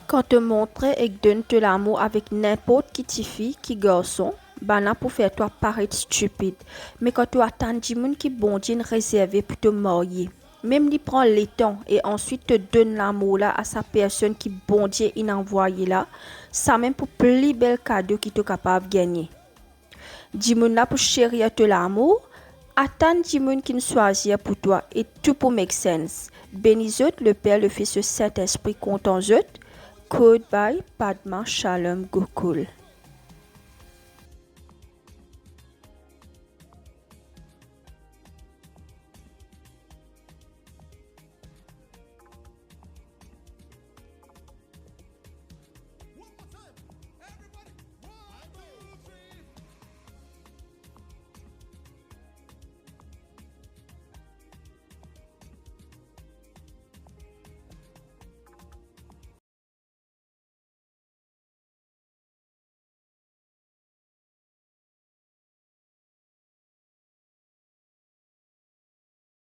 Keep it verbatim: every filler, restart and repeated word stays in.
Kan to montre ek donn to lamour avek ninport ki tifi, ki garson, bann la pou fer twa paret stipid. Me kan to atann dimoun ki Bondie inn rezerve pou to marye, mem li pran letan e answit to donn lamour la a sa personn ki Bondie inn anvwaye la, samem pou pli bel kado ki to kapav gagne. Dimoun la pou serir to lamour, atann dimoun ki'nn swazir pou twa e tou pou make sense. Beni zot, Leper, Lefis, Lesintespri kontan zot. Quote by Padma Shalom Gokul.